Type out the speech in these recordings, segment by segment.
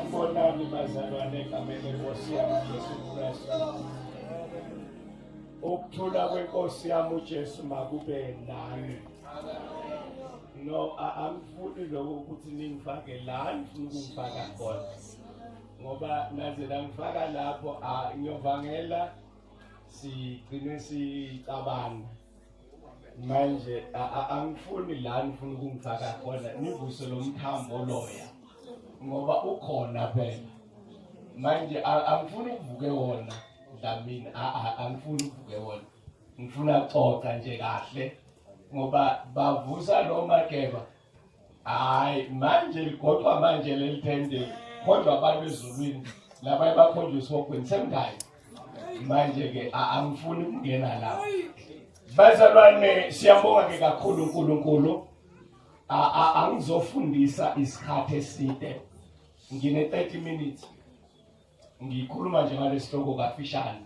Sanibonani bazalwane egameni lenkosi yami Jesu Kristu. Ukuthula kwenkosi yami uJesu makube nani. No, angifuni lokho ukuthi ningifake la ngifuna ukungifaka khona. Ngoba naze nangifaka lapho ngiyovangela sigcine sicabana. Manje angifuni la ngifuna ukungifaka khona nivuse lo mthambo loya ngoba ukhona phela. Manje angifuni ukuvuke wona Dlamini, angifuni ukuvuke wona. Ngifuna xoxa nje kahle ngoba bavusa lo mageba. Hayi manje ligoqwa manje leli tende kodwa abantu ezulwini laba bakhonjwa esihogweni semngayi. Manje ke angifuni ukungena lapho. Bazalwane siyabonga ke kakhulu uNkulunkulu. Angizofundisa isikhathi eside. Ngine 30 minutes. Ngikhuluma nje ngalesihloko kafishane.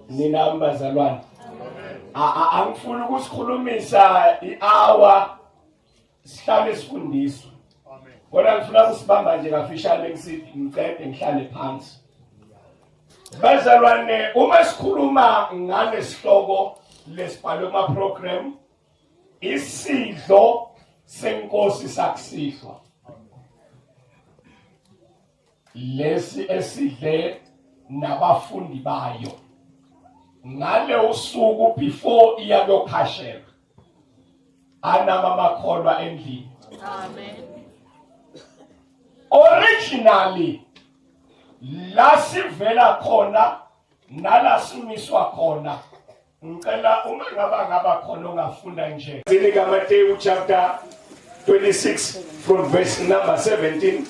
Nina bazalwane. Angifuni ukusikhulumisa ihour sihlale sifundiswa. Kodwa ngifuna ukusibamba nje kafishane ngisithi ngicede ngihlale phansi. Bazalwane uma sikhuluma ngalesihloko lesibhalwe kuma program isidlo senkosi sakusihlwa lesi esidle nabafundi bayo ngale usuku before iya kuyokhashelwa anama makholwa endlini. Amen. Originally la sivela khona nala simiswa khona ngicela uma ngaba ngaba khona ongafunda nje Sinika Mateyu chapter 26 from verse number 17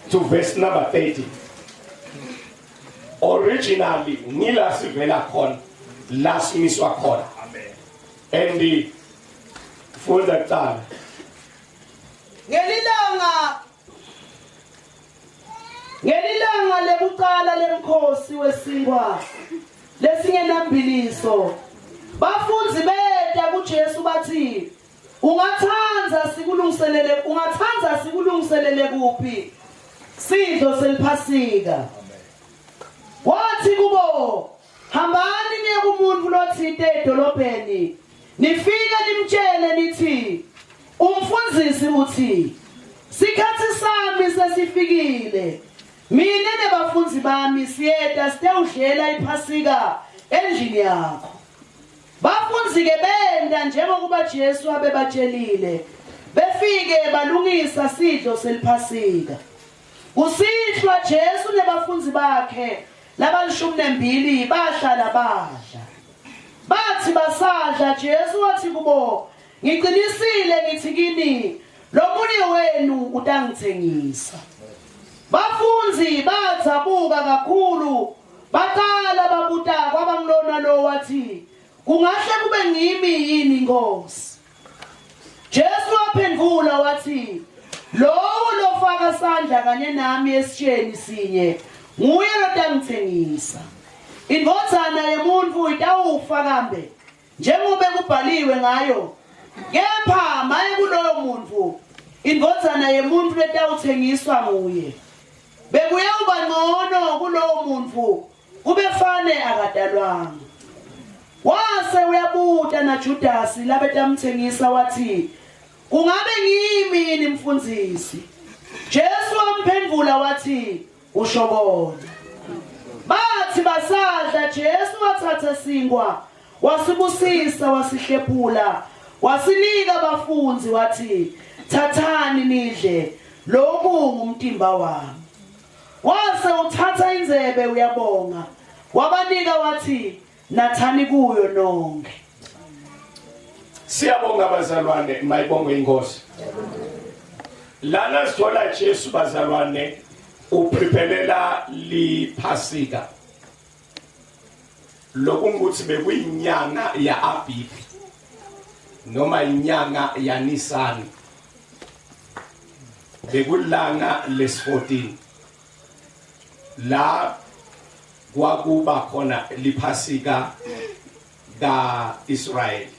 to verse number 30. Originally ngila sivela khona la simiswa khona. Amen. And funda kuqala. Ngelilanga lekuqala lemkhosi wesinkwa lesingenambiliso bafundzi beta kuJesu bathi ungathanda sikulungiselele ungathanda sikulungiselele kuphi sidlo seliphasika wathi kubo hambani niye kumuntu lothite edolobheni nifike nimtshele nithi umfundisi uthi sikhathi sami sesifikile mina nebafundi bami siyeta sitewudlela iphasika endlini yakho bafundi ke benda njengokuba Jesu abebatshelile befike balungisa sidlo seliphasika kusihlwa Jesu nebafundi bakhe labalishumi nembili bahlala badla bathi basadla Jesu wathi kubo ngiqinisile ngithi kini lomunye wenu utangithengisa bafunzi bathabuka kakhulu baqala babuta kwabangilona lo wathi kungahle kube ngimi yini inkosi Jesu waphendula wathi lowo lofaka sandla kanye nami esitsheni sinye nguye lotangithengisa indvodzana yemuntu itawufa kambe njengoba kubhaliwe ngayo kepha maye kuloyo muntu indvodzana yemuntu letawuthengiswa nguye bekuyawuba ngcono kulowo muntu kubefane akadalwanga wase uyabuta naJudasi labetamthengisa wathi kungabe ngimi yini mfundisi Jesu wamphendvula wathi usho kona bathi basadla Jesu wathatha sinkwa wasibusisa wasihlephula wasinika abafundi wathi thathani nidle lokhu ngumtimba wami wase uthatha indzebe uyabonga wabanika wathi nathani kuyo nonke Siyabonga bazalwane mayibongwe inkosi. Lana sithola Jesu bazalwane upreparelela liphasika. Lokungukuthi bekuyinyanga ya Abib noma inyanga ya Nisan. Bekulanga les14 la kwakuba khona liphasika kaIsrayeli.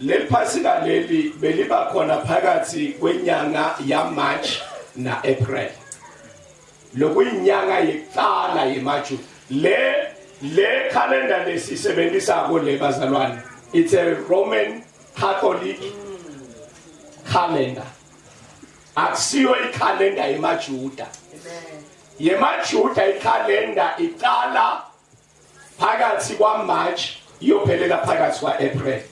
Leli phasika leli beliba khona phakathi kwenyanga ya March na April. Lokuyinyanga yekucala yemaJuda. Le le calendar lesisebenzisako le bazalwane it's a Roman Catholic calendar. Akusiyo ikhalenda yemaJuda. YemaJuda ikhalenda iqala phakathi kwaMarch iyophelela phakathi kwa-April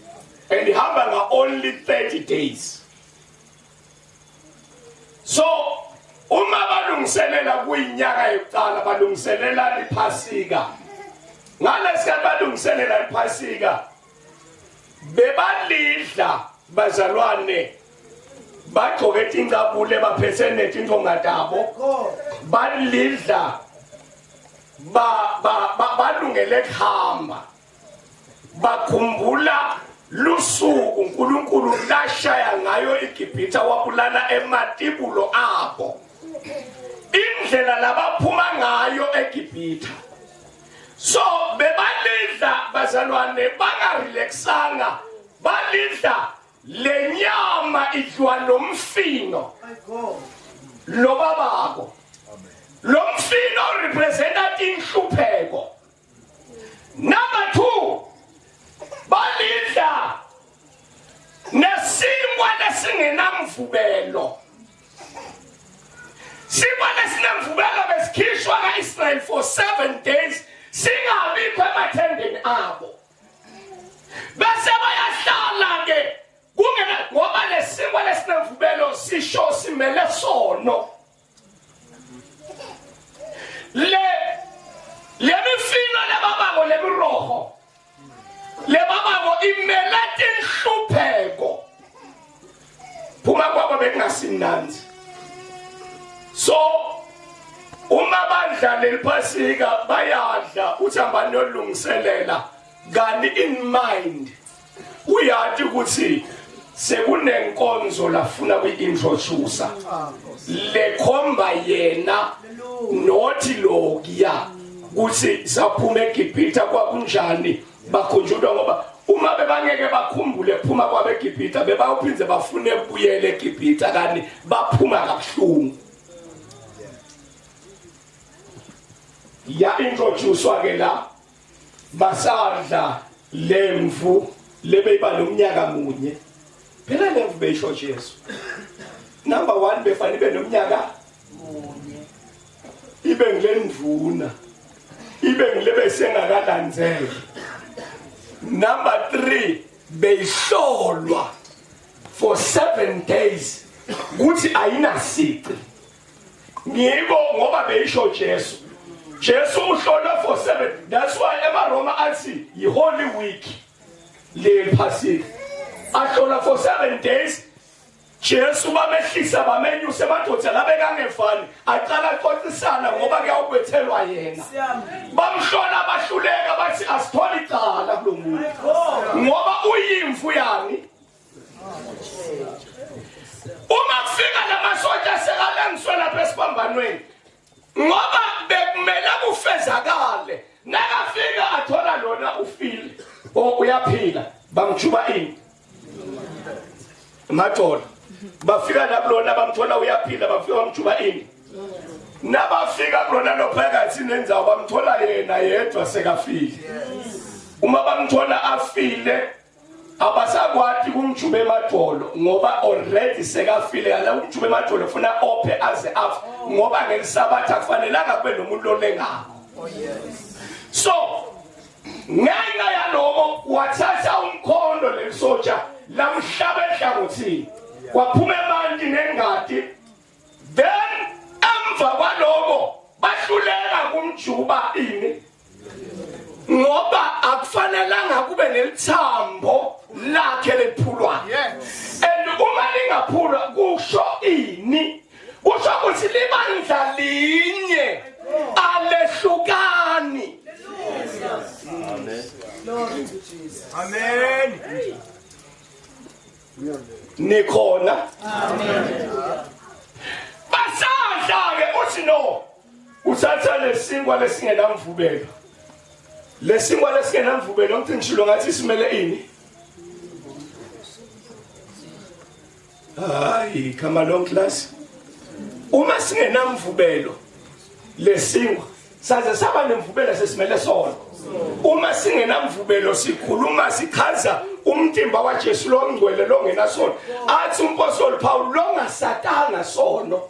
and ihamba nga only 30 days. So uma balungiselela kuyinyaka yokuqala balungiselela iphasika. Ngalesikhathi balungiselela iphasika bebalidla bazalwane bagcoke tincabule baphethe netintonga tabo balidla ba ba balungele kuhamba bakhumbula lusuku uNkulunkulu lashaya ngayo iGibhithe wabulala ematibulo abo indlela labaphuma ngayo eGibhithe so bebalidla bazalwane bangarelaxanga balidla lenyama idliwa nomfino lobabako lo mfino representa tinhlupheko number 2 balidla nesinkwa lesingenamvubelo sinkwa lesinemvubelo besikhishwa ka-Israel for 7 days singabikho emathendeni abo bese bayahlala ke kungena ngoba lesinkwa lesinemvubelo sisho simele sono le lemifino lebabako lemiroho lebabako imele tinhlupheko phuma kwabo bekungasimnandzi so uma badla leliphasika bayadla uthi hambani yolungiselela kanti in mind uyati ukuthi sekunenkonzo lafuna kwi-introducer lekhomba yena nothi lokuya kuthi saphuma eGibhithe kwakunjani bakhunjulwa ngoba uma bebangeke bakhumbule phuma kwabeGibhithe bebawuphinde bafune kubuyela eGibhithe kanti baphuma kabuhlungu ya introducewa ke la basadla lemvu lebeyiba nomnyaka munye phela lemvu beyisho Jesu number 1 befanele ibe nomnyaka munye ibe ngilendvuna ibe ngilebe sengakalandzeli number 3 beyihlolwa for 7 days kuthi ayinasici ngiko ngoba beyisho Jesu Jesu uhlolwe for 7 that's why emaRoma athi yi holy week le phasika ahlola for 7 days Jesu bamehlisa bamenyusa emadoda labekangefani aqala axoxisana ngoba kuyawubethelwa yena bamhlola bahluleka bathi asitholi icala kulo muntu ngoba uyimvu yani uma kufika lamasotsha sekalengiswe lapha esibambanweni ngoba bekumele kufezakale nakafika athola lona ufile o uyaphila bamjuba ini madola bafika nakulona bamthola uyaphila bafika bamjuba ini nabafika kulona lophakathi nendzawo bamthola yena yedwa sekafile uma bamthola afile abasakwati kumjuba emadolo ngoba already sekafile yala umjuba emadolo funa ophe aze afe ngoba ngelisabatha kufanelanga kube nomuntu olengako oh, so ngenxa yaloko wathatha umkhondo lelisotsha lamhlaba ehlangothini kwaphuma emanti nengadi then emva kwaloko bahluleka kumjuba ini ngoba akufanelanga kube nelithambo lakhe lephulwa and uma lingaphulwa kusho ini kusho ukuthi libandla linye alehlukani amen glory to jesus amen nikhona amen basadla ke uthi no uthatha lesinkwa lesingenamvubelo lesinkwa lesingenamvubelo ngithi ngishilo ngathi simele ini hayi come along class uma singenamvubelo Lesinkwa saze saba nemvubelo sesimele sona. Uma singenamvubelo sikhuluma sichaza umtimba waJesu longcwele longenasono. Athi umpostoli Paul longasatanga sono.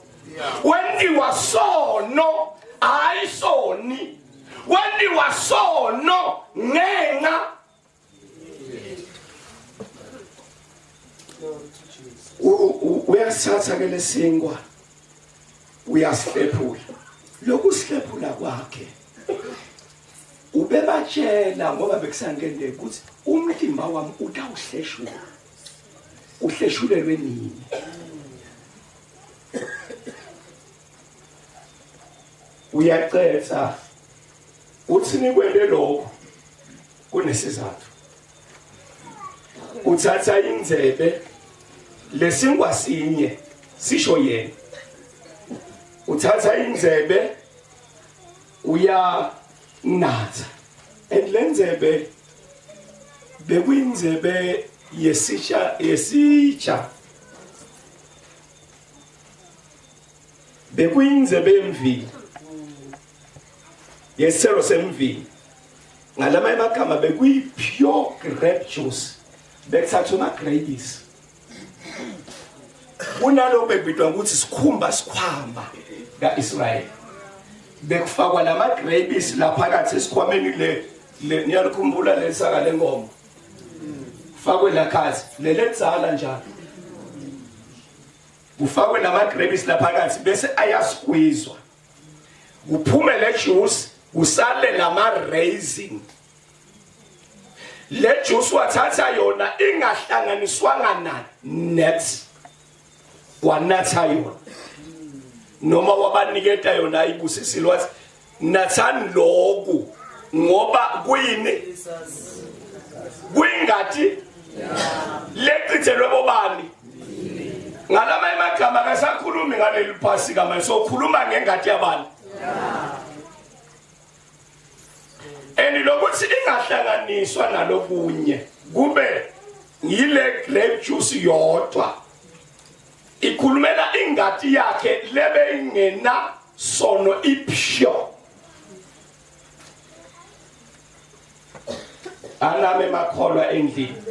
Wentiwa sono hayi soni. Wentiwa sono ngenxa Uyasithatha ke lesinkwa uyasihlephula. Lokusihlephula kwakhe ubebatshela ngoba bekusangende ukuthi umtimba wami utawuhleshulwa. Uhleshulelwe nini? Uyacetha uthi nikwente lokho kunesizathu uthatha indzebe lesinkwa sinye sisho yena uthatha indzebe uyanatha and lendzebe bekuyindzebe yesitsha yesitsha bekuyindzebe yemvini yesithelo semvini ngalamanye amagama bekuyi-pure grape juice bekuthathwa ama-grapes kunaloko bekubitwa ukuthi sikhumba sikhwama ka-israyeli bekufakwa lama-grapes laphakathi esikhwameni le niyalikhumbula lelisaka lenkomo fakwe lakhathi leledzala njalo kufakwe lama-grapes laphakathi bese ayaskwizwa kuphume le juice kusale lama raisin le juice wathatha yona ingahlanganiswanga na next wanatha yona noma wabaniketa yona ayibusisile wathi nathani lokhu ngoba kuyini kuyingati lechithelwe bobani ngalama emagama akasakhulumi ngaleli phasika manje sokhuluma ngengati yabani and lokuthi ingahlanganiswa nalokunye kube yile grape juice yodwa ikhulumela ingati yakhe lebe ingena sono ipure aname makholwa endlini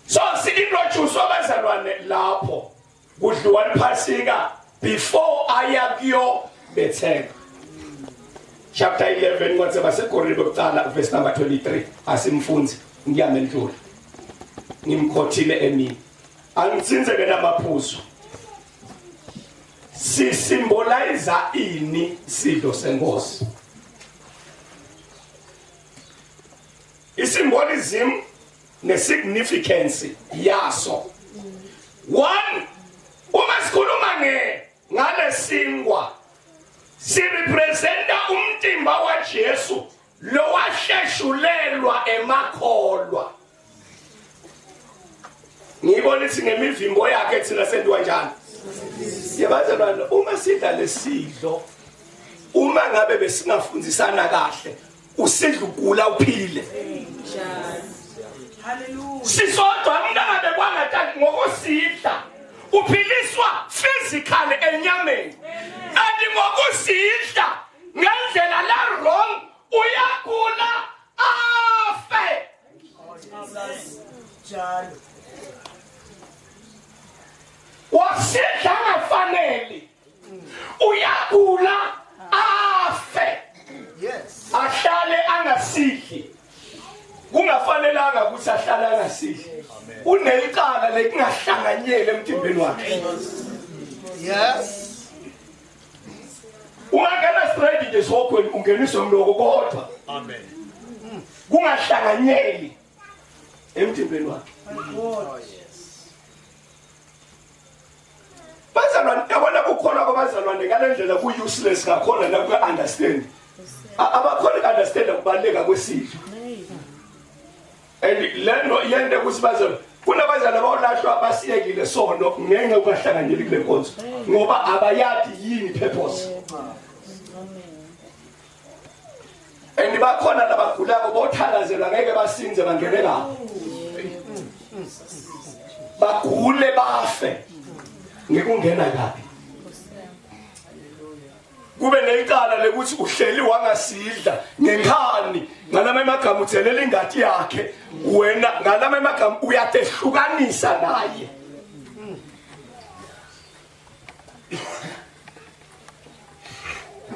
so si-introduce abazalwane lapho kudliwa liphasika before aya kuyo bethenga chapter 11 incwadi basekorinte bokuqala verse number 23 asimfunzi ngiyamendlula ngimkhothile emini angitsinze ke namaphuzu sisymbolize ini sidlo senkosi isymbolism nesignificance yaso one uma sikhuluma nge ngalesingwa sirepresenta umtimba waJesu lowasheshulelwa emakholwa ngibona ithi ngemivimbo yakhe thina sendiwa njani yabazalwane uma sidla lesidlo uma ngabe besingafundisana kahle usidla ugula uphile sisodwa umuntu angabekwanga tati ngokusidla uphiliswa physically enyameni kanti ngokusidla ngendlela la wrong uyagula afe Njalo. Wasidla angafanele. Uyagula afe. Yes. Ahlale angasidli. Kungafanelanga ukuthi ahlale angasidli. Unelicala lekungahlanganyeli emtimbeni wakhe. Yes. Ungangena straight nje esihogweni ungeniswe mloko kodwa. Amen. Kungahlanganyeli emtimbeni wakhe. Oh yes. Bazalwane yabona kukhona kwabazalwane ngalendlela ku useless ngakhona la ku understand. Abakhona ku understand ukubaleka kwesidlo. And lento yende ukuthi bazalwane kunabazali abawulahlwa basiyekile sono ngenxa yokungahlanganyeli kule nkonzo ngoba abayadi yini purpose. And bakhona labagulako bothandazelwa ngeke basinze bangene lapho. Bagule bafe ngekungena kabi. Kube necala lekuthi uhleli wangasidla ngenkhani ngalama emagama uthelela ingati yakhe wena ngalama emagama uyatehlukanisa naye.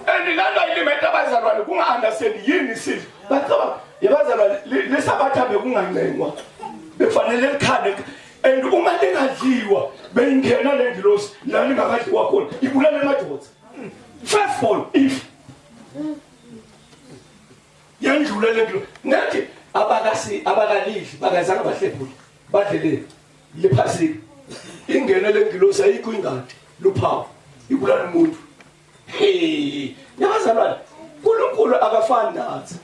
And lana ilimeta abazalwane kunga-understand yini isidlo. Bacabanga yabazalwane lesabatha bekungancengwa. Bekufanele likhale and uma lingadliwa beyingena le ngilosi la lingakadliwa khona ibulale amadoda. First of all if yendlule le ngilosi ngathi abakasi abakalidli bakazange bahlephule badle le liphasika ingene le ngilosi ayikho ingadi luphawu ibulala umuntu. Hey, nabazalwane, uNkulunkulu akafani nathi.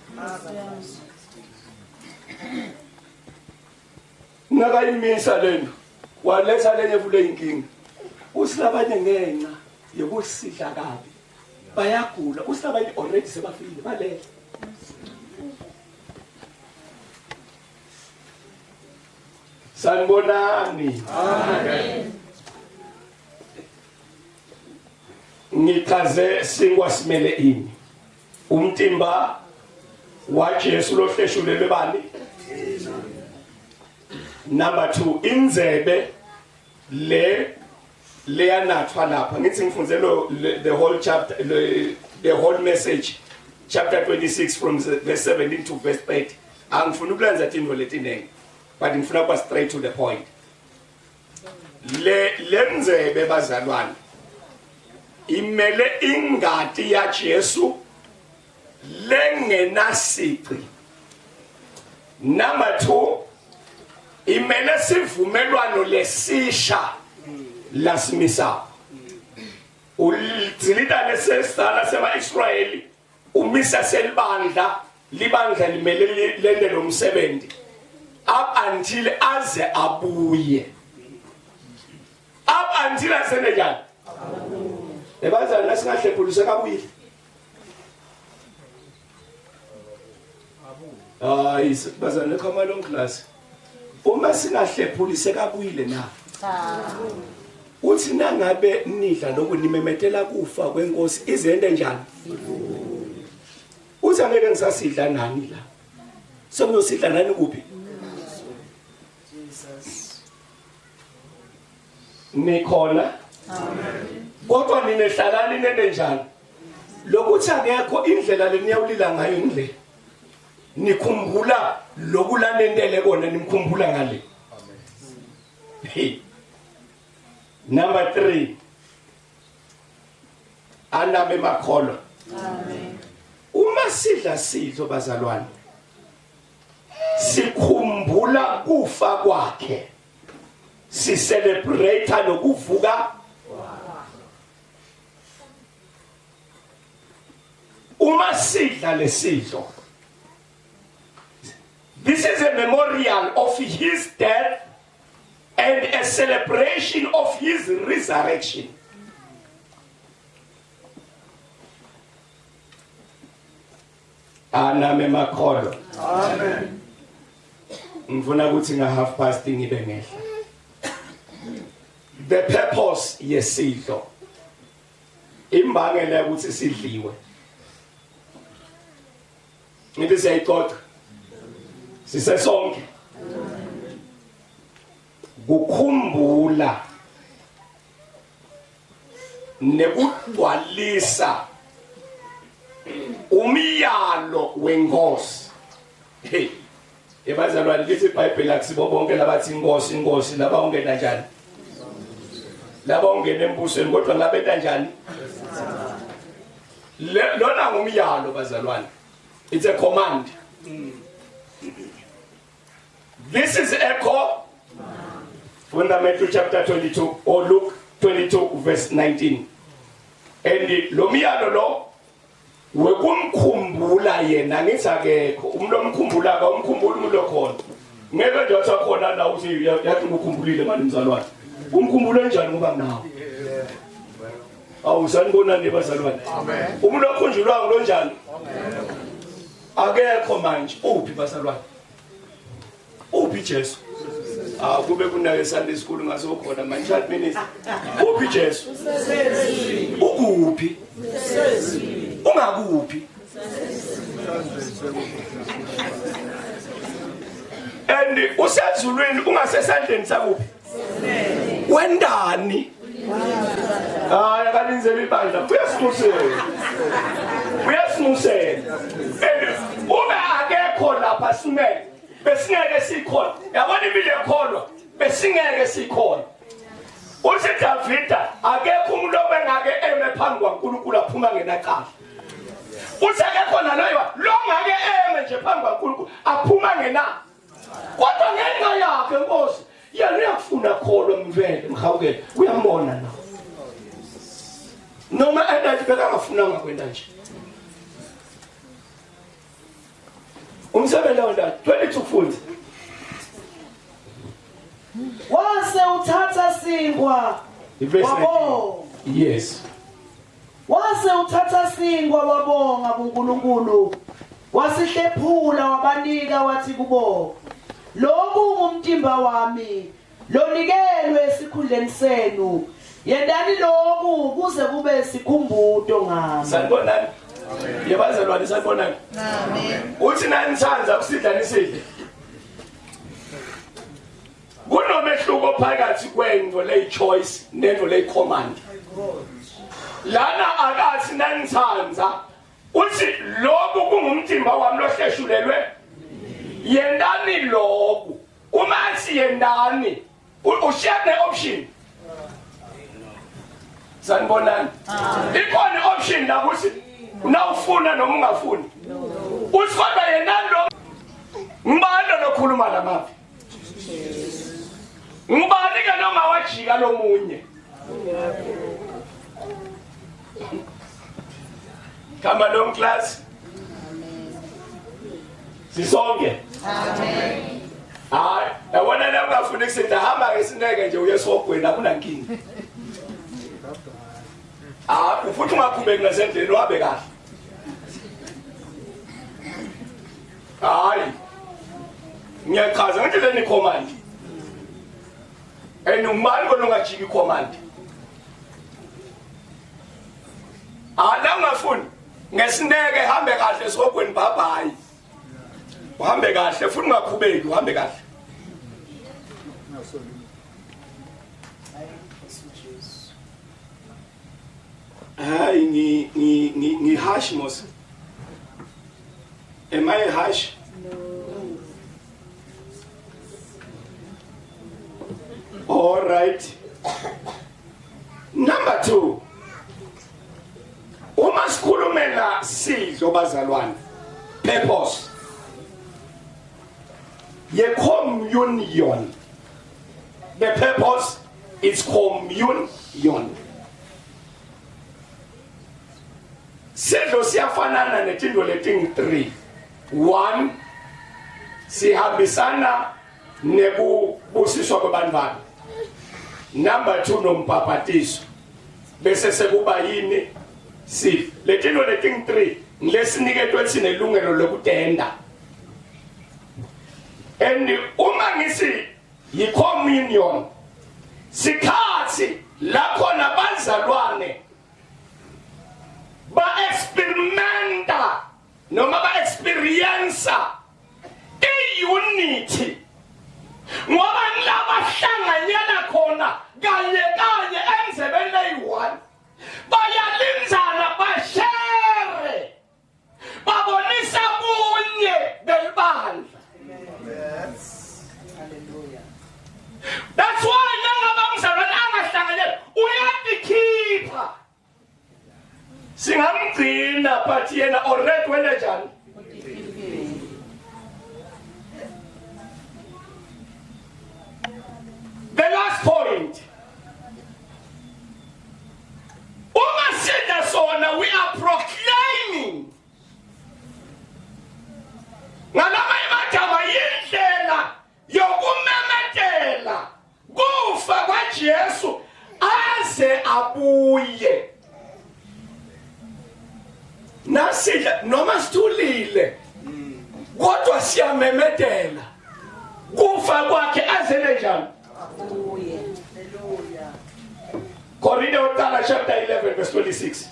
Nakayimisa lento, waletha lenye kule inkinga. Usilabanye ngenxa yokusidla kabi. Bayagula, usilabanye already sebafile, balele. Sanibonani. Amen. Ngichaze sinkwa simele ini? Umtimba waJesu lohleshulelwe bani? Number 2 inzebe le leyanathwa lapha ngithi ngifunze lo the whole chapter the whole message chapter 26 from verse 17 to verse 30 angifuni ukulenza tintfo letinengi but ngifuna kuba straight to the point le lenzebe bazalwane imele ingati yaJesu lengenasici number 2 imele sivumelwano lesisha lasimisa ulithilita lesesala sema-Israyeli umisa selibandla libandla limele lente lo msebenzi up until aze abuye up until asene njani ebazali nasingahlephuli sekabuyile hayi bazali lekhama long class uma singahlephuli sekabuyile na cha uthi nangabe nidla lokhu nimemetela kufa kwenkosi izende njani uthi angeke ngisasidla nani la sekuyosidla nani kuphi nikhona kodwa nina hlalani nene njani lokuthi akekho indlela leniyawulila ngayo ngile nikhumbula lokulanentele kona nimkhumbula ngale hey number 3 aname makholwa amen uma sidla sidlo bazalwane sikhumbula kufa kwakhe si celebrate nokuvuka uma sidla lesidlo this is a memorial of his death and a celebration of his resurrection aname makholo amen ngifuna ukuthi nga half past ngibe ngehla the purpose yesidlo imbangela ukuthi sidliwe ngithi siyayixoxa sisesonke kukhumbula nekugcwalisa umyalo wenkosi hey ebazalwane lithi iBhayibheli akusibo bonke labathi inkosi inkosi laba ungena njani laba ungena embusweni kodwa labenta njani lona ngumyalo bazalwane it's a command this is echo funda Matthew chapter 22 or Luke 22 verse 19 and lo myalo lo wekumkhumbula yena ngithi akekho umuntu omkhumbulaka umkhumbula umuntu okhona ngeke nje wathi akhona la uthi yathi ngikukhumbulile mani mzalwane umkhumbule njani ngoba nawo awu sanibonani bazalwane umuntu okhunjulwa ngulo njani akekho manje uphi bazalwane uphi Jesu Ah kube kunake Sunday school ngasokhona manje child minister. Uphi Jesu? Ukuphi? Ungakuphi? And usezulwini ungasesandleni sakuphi? Wendani? Hayi akalinzela ibandla uyasinxusela. Uyasinxusela. And ube akekho lapha simele besingeke sikhona. Yabona impilo ekholwa besingeke sikhona. Uthi Davida akekho umuntu obengake eme phambi kwaNkulunkulu aphuma ngenacala. Uthi akekho naloyo lo ngake eme nje phambi kwaNkulunkulu aphuma ngena. Kodwa ngenxa yakhe Nkosi yena uyakufuna kholwa mvele mhawukele uyambona na. Noma endathi bekangafunanga kwenta nje. Umsebenzi lawo ndathu 22 fundi. Wase uthatha sinkwa wabonga. Yes. Wase uthatha sinkwa wabonga kuNkulunkulu. Wasihlephula wabanika wathi kubo, Lokhu ngumtimba wami lonikelwe esikhundleni senu. Yendani lokhu kuze kube sikhumbuto ngami. Sanibonani. Yebazalwane sanibonani. Amen. Uthi nanithanda ukusidla nisidle. Kunomehluko phakathi kwento ley choice nento ley command. Lana akathi nanithanda uthi lokhu kungumtimba wami lohleshulelwe yendani lokhu uma athi yendani ushiya ne-option sanibonani ikhona i-option la ukuthi nawufuna noma ungafuni uthi kodwa yendani lo ngubani lokhuluma la mavi ngubani ke nongawajika lomunye Come along class. Sisonke. Amen. Hayi, yabona la ungafuni kusinda hamba ke sineke nje uye esihogweni akunankinga. Ah, futhi ungakhubeki nasendleleni wabe kahle. Hayi. Ngiyachaza ngithi leni command. And ungubani kona ungajiki command? Ala ungafuni ngesineke hambe kahle esihogweni bye bye. Uhambe kahle futhi ungakhubeki uhambe kahle. Hayi ngi ngi ngi ngi harsh mos. Am I harsh? No. All right. Number 2. Uma sikhulumela sidlo bazalwane purpose ye communion. The purpose is communion. Sidlo siyafanana netinto letingu-3. 1 sihambisana nekubusiswa kwabantwana. Number 2 nombhabhatiso. Bese sekuba yini? Sidlo. Letinto letingu-3 ngilesiniketwe sinelungelo lokutenda. And uma ngithi yi-communion sikhathi la khona bazalwane ba-experimenta noma ba-experiensa i-unity ngoba ngilaba hlanganyela khona kanye kanye emzebeni leyi-one bayalinzana bashere babonisa bunye belibandla Yes. Hallelujah. That's why nangaba umzalwane angahlanganyeli uyatikhipha. Singamgcina but yena already wena njani? The last point. Uma sidla sona we are proclaiming ngalamanye amagama yindlela yokumemetela kufa kwaJesu aze abuye nasidla noma sithulile kodwa siyamemetela. Kufa kwakhe azele njani? Kuye. Hallelujah. Korinte wokuqala chapter 11 verse 26.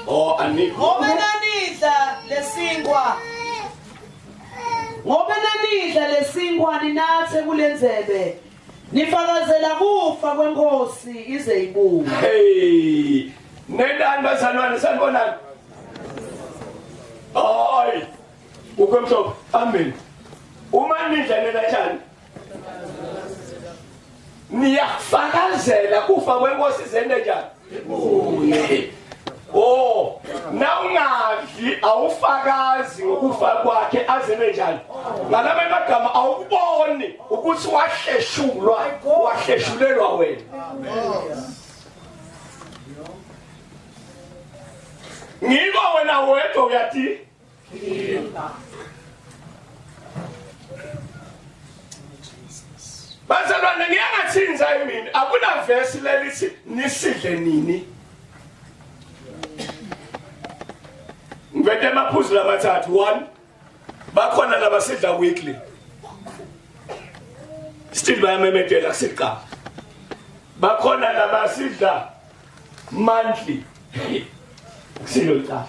Oh, anikho. Ngobe nanidla lesinkwa. Ngobe nanidla lesinkwa ninathe kulendzebe. Nifakazela kufa kwenkosi ize ibuye. Hey, nendani bazalwane sanibonani. Hayi. Ukwemhlophe. Amen. Uma nidla nena njani? Niyafakazela kufa kwenkosi zende njani? Ibuye. Oh, nawungadli awufakazi ngokufa kwakhe azele njani? Ngalama magama awuboni ukuthi wahleshulwa, wahleshulelwa wena. Ngiko wena wedwa uyathi Bazalwane ngiyangathinza mina akuna verse lelithi nisidle nini. Ngivete amaphuzu lamathathu one bakhona labasidla weekly. Still bayamemetela kusiqala. Bakhona labasidla monthly. Kusilo licala.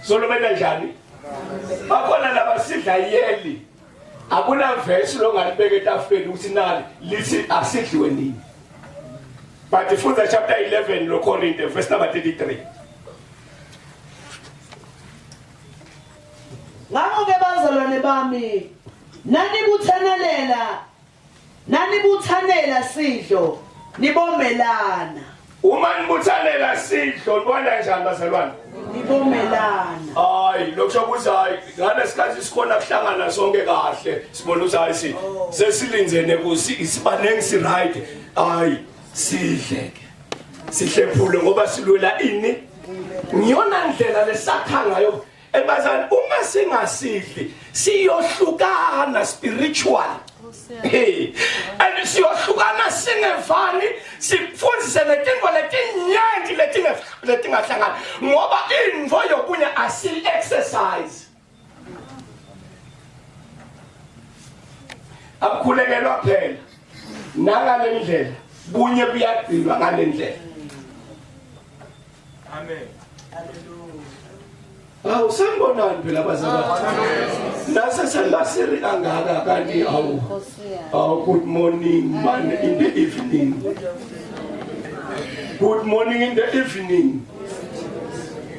Solo benta njani? Bakhona labasidla yearly. Akunavesi longalibeka etafuleni ukuthi nali lithi asidliwe nini. But funda chapter 11 lo Korinte verse number 33. Ngakho ke bazalwane bami nanibuthanelela nanibuthanela sidlo nibomelana. Uma nibuthanela sidlo nibona njani bazalwane? Nibomelana. Hayi lokho ukuthi hayi ngalesikhathi sikhona kuhlangana sonke kahle sibona ukuthi hayi si sesilindzene kusi sibaningi si right hayi sidle ke sihlephule ngoba silwela ini ngiyona ndlela lesakha ngayo ebazali uma singasidli siyohlukana spiritual hey and siyohlukana singevani sifundise letinto letinyenti letingahlangani ngoba intfo yokunye asi exercise akukhulekelwa phela nangale ndlela bunye buyagcinwa ngale ndlela amen Awu sanibonani phela bazalwane. Nase senibasiri kangaka kanti awu. Awu good morning man in the evening. Good morning in the evening.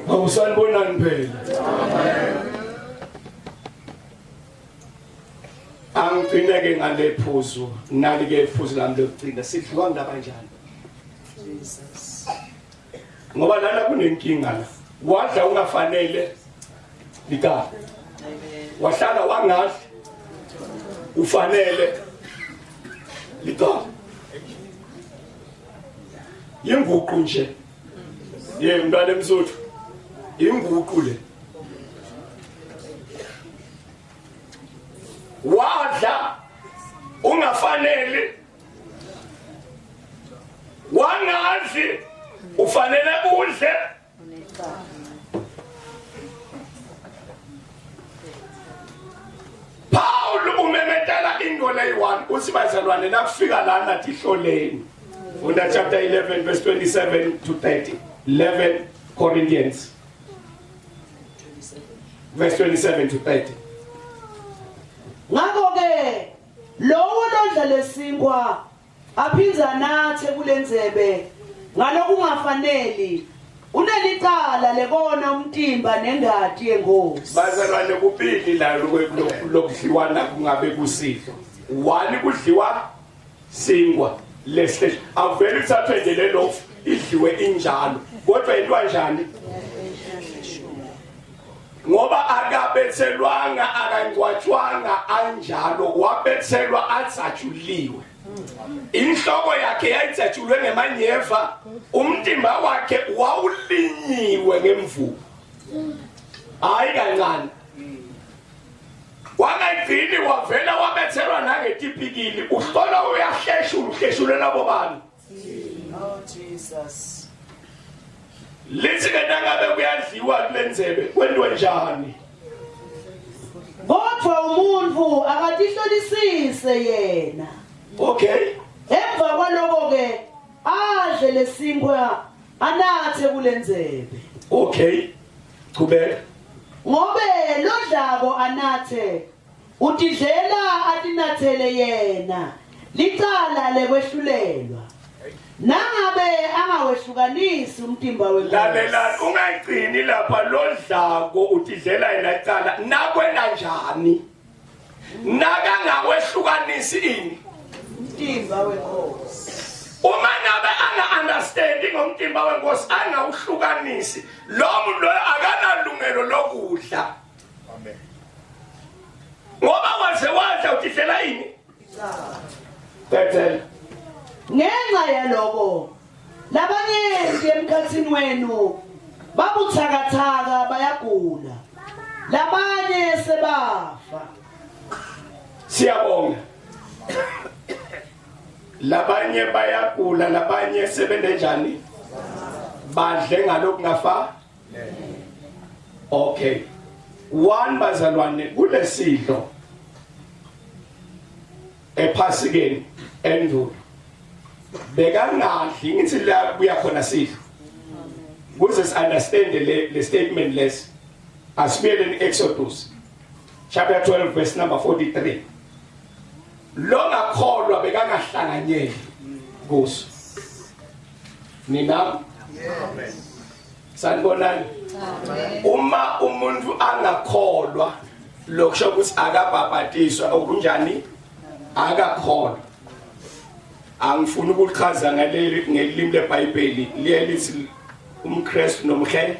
Awu sanibonani phela. Angigcine ke ngale phuzu nali ke iphuzu lami lokugcina sidliwa ngabanjani. Jesus. Ngoba lana kunenkinga la. Wadla ungafanele likahle. Wahlala wangadli ufanele likahle. Yinguqu nje. Ye mntwana emsuthu. Inguqu le. Wadla ungafanele wangadli ufanele udle Paul umemetela into leyi-1 uthi bazalwane nakufika lana tihloleni funda chapter 11 verse 27 to 30 11 Corinthians verse 27 to 30 Ngakho ke Lowo lodla lesinkwa aphindze anathe kulendzebe ngalokungafaneli unelicala lekona umtimba nengati yenkosi. Bazalwane kubili la lokudliwana kungabe kusidlo. One kudliwa sinkwa lesihle avele uthathwe nje le loaf idliwe injalo kodwa into kanjani ngoba akabethelwanga akangcwatshwanga anjalo wabethelwa athatshuliwe inhloko yakhe yayithatshulwe ngemanyeva umtimba wakhe wawulinyiwe ngemvubu hayi kancane wangagcini wavela wabethelwa nangetipikili uhlola uyahleshula uhleshulela bobani Oh Jesus. Lithi ke nangabe kuyadliwa kulendzebe kwentiwe njani? Kodwa umuntu akatihlolisise yena. Okay. Emva kwaloko ke adle lesinkwa anathe kulendzebe. Okay. Chubeka. Ngobe lodlako anathe Utidlela atinathele yena licala lekwehlulelwa. Nangabe angawehlukanisi umtimba wenkosi. Lalela ungagcini lapha lodlako utidlela yena icala nakwena njani? Nakangakwehlukanisi ini? Umtimba wenkosi. Uma ngabe anga understand ngomtimba wenkosi angawuhlukanisi lo muntu loyo akanalungelo lokudla. Amen. Ngoba waze wadla utidlela ini? Bethel. Ngenxa yaloko labanyenti emkhatsini wenu babuthakathaka bayagula. Labanye sebafa. Siyabonga. Labanye bayagula labanye sebende njani? Badle ngalokungafa Okay. One bazalwane kulesidlo ephasikeni endulo bekangadli ngithi la kuya khona sidlo kuze si understand le le statement lesi asibuyeleni Exodus chapter 12 verse number 43 longakholwa bekangahlanganyeli kuso nina Amen. Sanibonani. Uma umuntu angakholwa lokusho ukuthi akabhabhatiswa okunjani akakholwa. Angifuni ukuchaza ngaleli ngelimi leBhayibheli liye lithi umKristu nomhe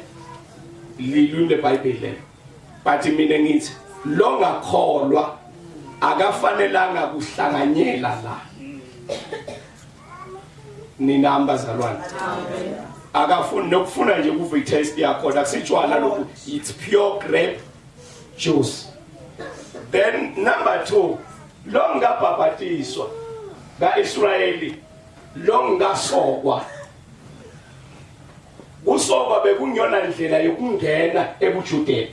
lilimi leBhayibheli lelo. But mina ngithi longakholwa akafanelanga kuhlanganyela la. Nina bazalwane. Akafuni nokufuna nje ukuva i-taste yakhona akusitshwala lokhu it's pure grape juice. Then number 2 lo ngabhabhatiswa kaIsrayeli lo ngasokwa usokwa bekungiyona ndlela yokungena ebuJudeni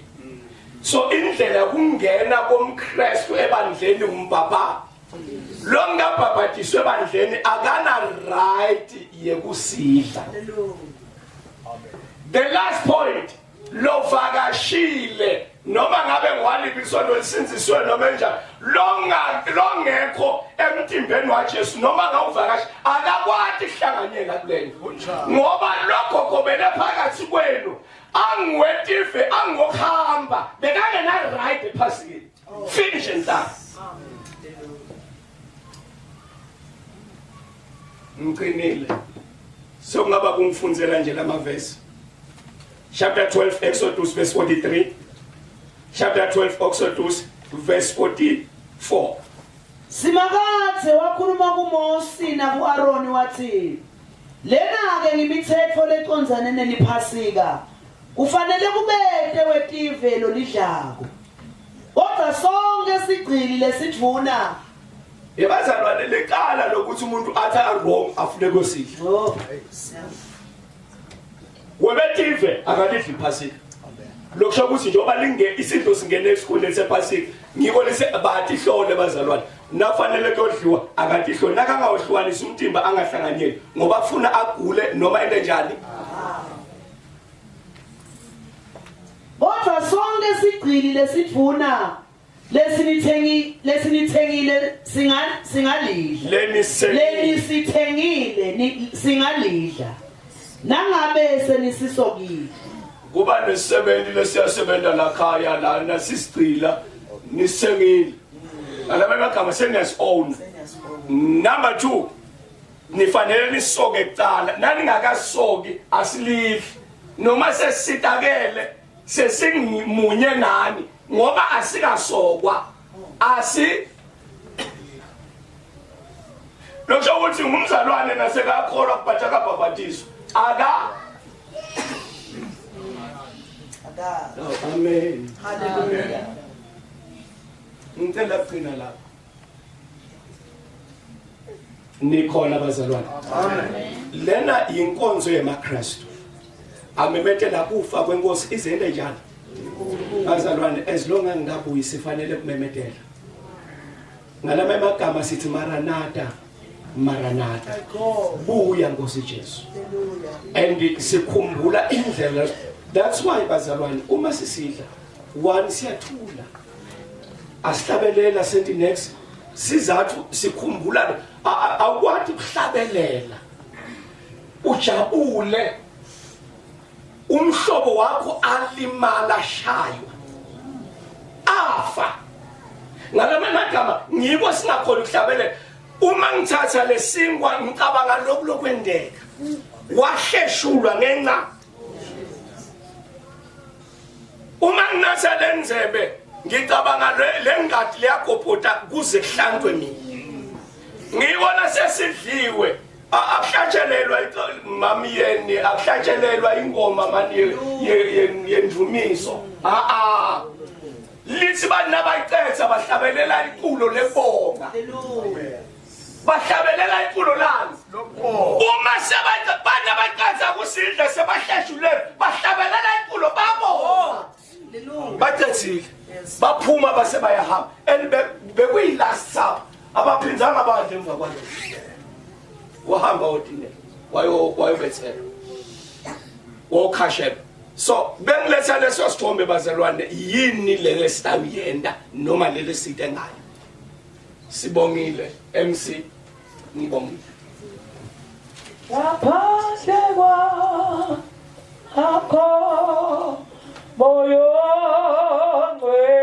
so indlela yokungena komKristu ebandleni umbhabha lo ngabhabhadiswe ebandleni akana right yekusidla the last point lovakashile noma ngabe ngwaliphi isonto lisinziswe noma enjani longa longekho emtimbeni waJesu noma ngawuvakashi akakwati kuhlanganyela kulento ngoba lokho gobele phakathi kwenu angiwetive angokuhamba bekangena right ephasikeni Finish and done. Ngiqinile. Sokungaba kungifundzela nje lamavesi. Chapter 12 Exodus verse 43. Chapter 12 Exodus verse 44. Simakadze wakhuluma kuMosi naku-Aroni watsi, Lena-ke ngimitsetfo lecondzane neliPhasika, kufanele kubete wetive lolidlako. Kodwa sonke sigcili lesidvuna Yebazalwane lecala lokuthi umuntu athi a wrong afune kosidla. Oh. Webetive akalidli iphasika. Lokusho ukuthi njengoba linge isidlo singene esikhundleni sephasika ngiko lise bathi hlole bazalwane nafanele kuyodliwa akathi hlole nakangawuhlukanisa umtimba angahlanganyeli ngoba afuna agule noma into enjani. Kodwa sonke sigcili lesidvuna lesinithengi lesinithengile singa singalidla. Lenisithengile singalidla. Nangabe senisisokile. Kuba nesisebenzi lesiyasebenza la khaya lana sisigcila nisengile. Ngalama magama seniyasi own. Number 2 nifanele nisoke kucala naningakasoki asilidli noma sesitakele sesingimunye nani ngoba asikasokwa asi Lokho ukuthi ngumzalwane nasekakholwa kubhatha kabhabhatiswa aka Aka. Amen. Hallelujah. Ngicela kugcina lapho. Nikhona bazalwane. Amen. Lena inkonzo yemaKristu. Amemetela kufa kwenkosi izende njani? Bazalwane as long angikabuyi sifanele kumemetela. Ngalama amagama sithi Maranatha Maranatha. Buya Nkosi Jesu. And sikhumbula indlela that's why bazalwane uma sisidla one siyathula. Asihlabelela senti next sizathu sikhumbula awukwazi ukuhlabelela ujabule umhlobo wakho alimala shaywa afa ngalama magama ngiko singakhona ukuhlabelela uma ngithatha lesinkwa ngicabanga lokhu lokwendeka wahleshulwa ngenxa uma nginatha lenzebe ngicabanga le ngadi liyagobhoda kuze kuhlantwe mina ngibona sesidliwe akuhlatshelelwa mamyeni akuhlatshelelwa ingoma mani yendumiso a a lithi bani nabayicetha bahlabelela iculo lebonga bahlabelela iculo lani uma sebana baqatha kusidla sebahleshule bahlabelela iculo babonga bacethile baphuma base bayahamba and bekuyi-last supper abaphindanga badla emva kwalokho wahamba wodinela wayobethelwa wokhashelwa so bengiletha leso sithombe bazalwane yini lele sitawuyenda noma lele site ngayo sibongile MC ngibongile ngaphandle kwakho moyo ngcwele.